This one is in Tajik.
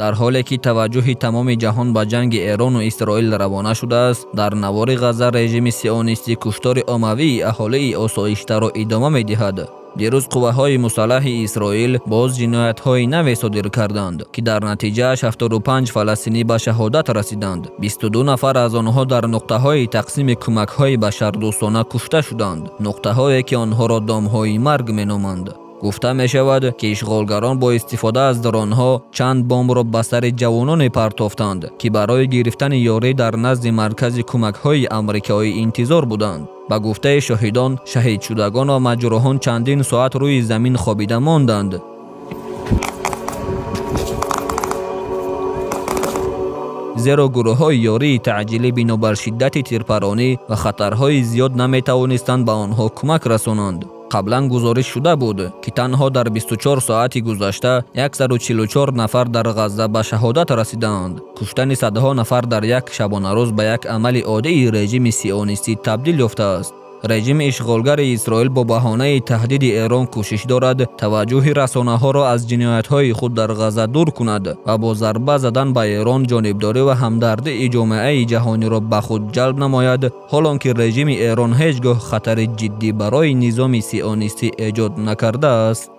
Дар ҳоле ки таваҷҷӯҳи тамоми ҷаҳон ба ҷанги Эрону Исроил равона шудааст, дар навори Ғазза режими сионистӣ куштори оммавии аҳолии осоиштаро идома медиҳад. Дирӯз қувваҳои мусаллаҳи Исроил боз ҷиноятҳои наве содир карданд, ки дар натиҷааш 75 фаластинӣ ба шаҳодат расиданд. 22 нафар аз онҳо дар нуқтаҳои тақсими кӯмакҳои башардӯстона кушта шуданд, нуқтаҳое ки онҳоро домҳои марг меноманд. Гуфта мешавад, ки ишғолгарон бо истифода аз дронҳо чанд бомбро ба сари ҷавононе партофтанд, ки барои гирифтани ёрӣ дар назди маркази кӯмакҳои амрикоӣ интизор буданд. Ба гуфтаи шоҳидон, шаҳидшудагон ва маҷрӯҳон чандин соат рӯи замин хобида монданд, зеро гурӯҳҳои ёрии таъҷилӣ бинобар шиддати тирпаронӣ ва хатарҳои зиёд наметавонистанд ба онҳо кӯмак расонанд. Қаблан гузориш шуда буд, ки танҳо дар 24 соати гузашта 144 нафар дар Ғазза ба шаҳодат расидаанд. Куштани садҳо нафар дар як шабонарӯз ба як амали оддии режими сионистӣ табдил ёфтааст. Режими ишғолгари Исроил бо баҳонаи таҳдиди Эрон кӯшиш дорад таваҷҷӯҳи расонаҳоро аз ҷиноятҳои худ дар Ғазза дур кунад ва бо зарба задан ба Эрон ҷонибдорӣ ва ҳамдардии ҷомеаи ҷаҳониро ба худ ҷалб намояд, ҳолон ки режими Эрон ҳеҷ гоҳ хатари ҷиддӣ барои низоми сионистӣ эҷод накардааст.